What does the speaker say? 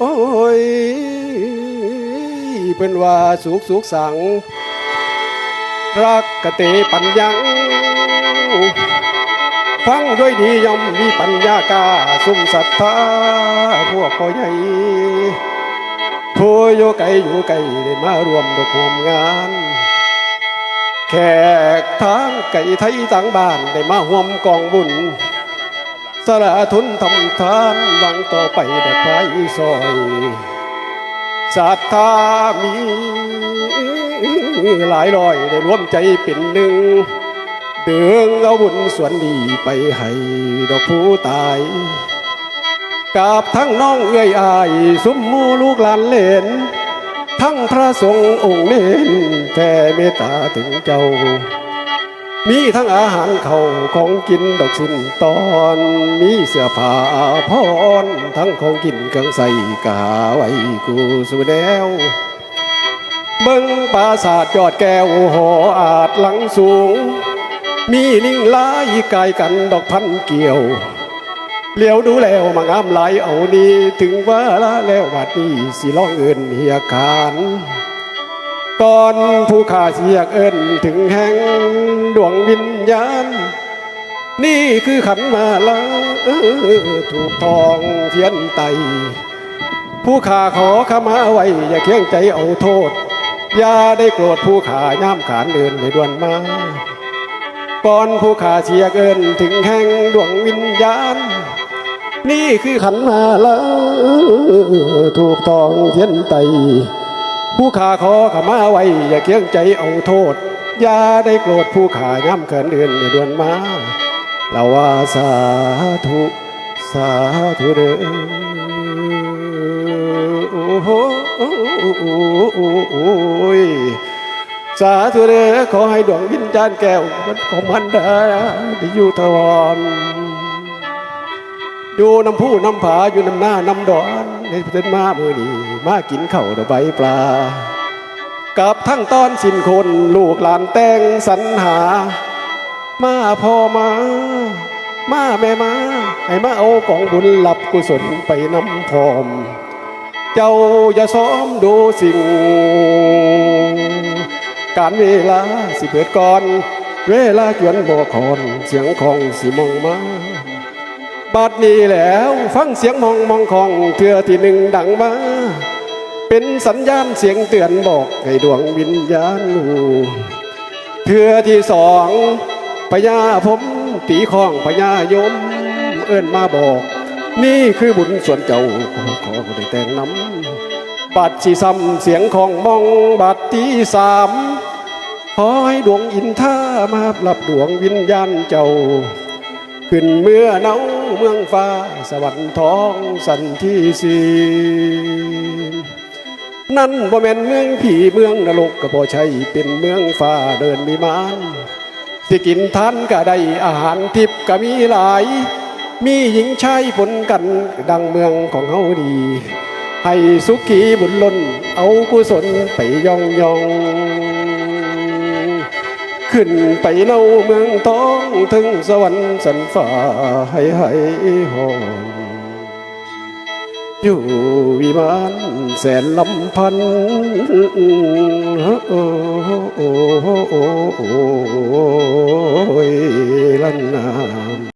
ໂອ້ຍ ເພິ່ນວ່າສຸກສຸກສັງ ລັກກະເຕປັນຍັງ ຟັງດ້ວຍດີຍ່ອມມີປັນຍາກາ ຊຸມສັດທາພວກພໍ່ໃຫຍ່ ຜູ້ຢູ່ໄກຢູ່ໃກ້ໄດ້ມາຮ່ວມດອກຮ່ວມງານ ແຂກທາງໄກໄທຕ່າງບ້ານໄດ້ມາຮ່ວມກອງບຸນ ສະຫຼະທຶນທຳທານ ຫວັງຕໍ່ໄປດອກໄມ້ຊອຍ ສັດທາມີຫຼາຍຮ້ອຍ ໄດ້ລວມໃຈເປັນໜຶ່ງ ດຶງເອົາບຸນສ່ວນນີ້ໄປໃຫ້ດອກຜູ້ຕາຍ ກັບທັງນ້ອງເອື້ອຍອ້າຍ ຊຸມໝູ່ລູກຫຼານເລນ ທັງພະສົງອົງເນນ ແຜ່ເມດຕາເຖິງເຈົ້າ ມີທັງອາຫານເຂົ້າຂອງກິນດອກສິ້ນຕອນ ມີເສື້ອຜ້າອາພອນ ທັງຂອງກິນເຄື່ອງໃຊ້ກະຫາໄວ້ກູສູ່ແນວ ເບິ່ງປາສາດຍອດແກ້ວຫໍອາດຫຼັງສູງ ມີລິງລາຍກາຍກັນດອກພັນກ່ຽວ ຫຼຽວດູແລ້ວມາງາມຫຼາຍເອົານີ້ ເຖິງວາລະແລ້ວບັດນີ້ ຊິລອງເອີ້ນຮຽກຂານ ກ່ອນຜູ້ຂ້າຊິຮຽກເອີ້ນເຖິງແຫ່ງດວງວິນຍານ ນີ້ຄືຂັນມາລາ ເອີ ທູບທອງທຽນໄຕ ຜູ້ຂ້າຂໍຂະມາໄວ້ ຢ່າຄຽງໃຈເອົາໂທດ ຢ່າໄດ້ໂກດຜູ້ຂ້າຍາມຂານເອີ້ນໃຫ້ດ່ວນມາ ກ່ອນຜູ້ຂ້າຊິຮຽກເອີ້ນເຖິງແຫ່ງດວງວິນຍານ ນີ້ຄືຂັນມາລາ ທູບທອງທຽນໄຕ ຜູ້ຂ້າຂໍຂະມາໄວ້ ຢ່າຄຽງໃຈເອົາໂທດ ຢ່າໄດ້ໂກດຜູ້ຂ້າຍາມຂານເອີ້ນໃຫ້ດ່ວນມາ ລາວວ່າສາທຸ ສາທຸເດີ ໂອ້ໂຫ ໂອ້ຍ ສາທຸເດີ ຂໍໃຫ້ດວງວິນຍານແກ້ວຂອງມັນດາໄດ້ຢູ່ທະວອນ ຢູ່ນຳພູນຳຜາ ຢູ່ນຳນານຳດອນ ໃນເພິ່ນມາມື້ນີ້ ມາກິນເຂົ້າດອກໃບປາ ກັບທັງຕອນສິ້ນຄົນ ລູກຫຼານແຕ່ງສັນຫາ ມາພໍ່ມາ ມາແມ່ມາ ໃຫ້ມາເອົາກອງບຸນຮັບກຸສົນໄປນຳພ້ອມ ເຈົ້າຢ່າຊອມດູສິ່ງ ການເວລາຊິເບີດກ່ອນ ເວລາຈວນບໍ່ຄອນ ສຽງຂອງຊິມອງມາ ບັດນີ້ແລ້ວ ຟັງສຽງມອງມອງຂອງເທື່ອທີໜຶ່ງດັງມາ ເປັນສັນຍານສຽງເຕືອນບອກໃຫ້ດວງວິນຍານຮູ້ ເທື່ອທີສອງ ພະຍາພົມຕີຄ້ອງພະຍາຍົມເອີ້ນມາບອກ ນີ້ຄືບຸນສ່ວນເຈົ້າ ຂໍໄດ້ແຕ່ງນຳ ບັດຊິຊ້ຳສຽງຂອງມອງ ບັດທີສາມ ຂໍໃຫ້ດວງອິນທາມາຮັບ ຮັບດວງວິນຍານເຈົ້າ ຂຶ້ນເມືອເນົາເມືອງຟ້າ ສະຫວັນທອງຊັ້ນທີສີ່ ນັ້ນບໍ່ແມ່ນເມືອງຜີເມືອງນະລົກ ກໍບໍ່ໃຊ່ເປັນເມືອງຟ້າເດີ່ນວິມານ ຊິກິນທານກະໄດ້ ອາຫານທິບກະມີຫຼາຍ ມີຍິງຊາຍປົນກັນ ດັ່ງເມືອງຂອງເຮົານີ້ ໃຫ້ສຸຂີບຸນລົ້ນ ເອົາກຸສົນໄປຢ່ອງໆ ຂຶ້ນໄປເນົາເມືອງທອງ ເທິງສະຫວັນຊັ້ນຟ້າໃຫ້ໄຫຮ້ຮ້ອງ ຢູ່ວິມານແສນລຳພັນ ໂອ້ຍ ລະນາ.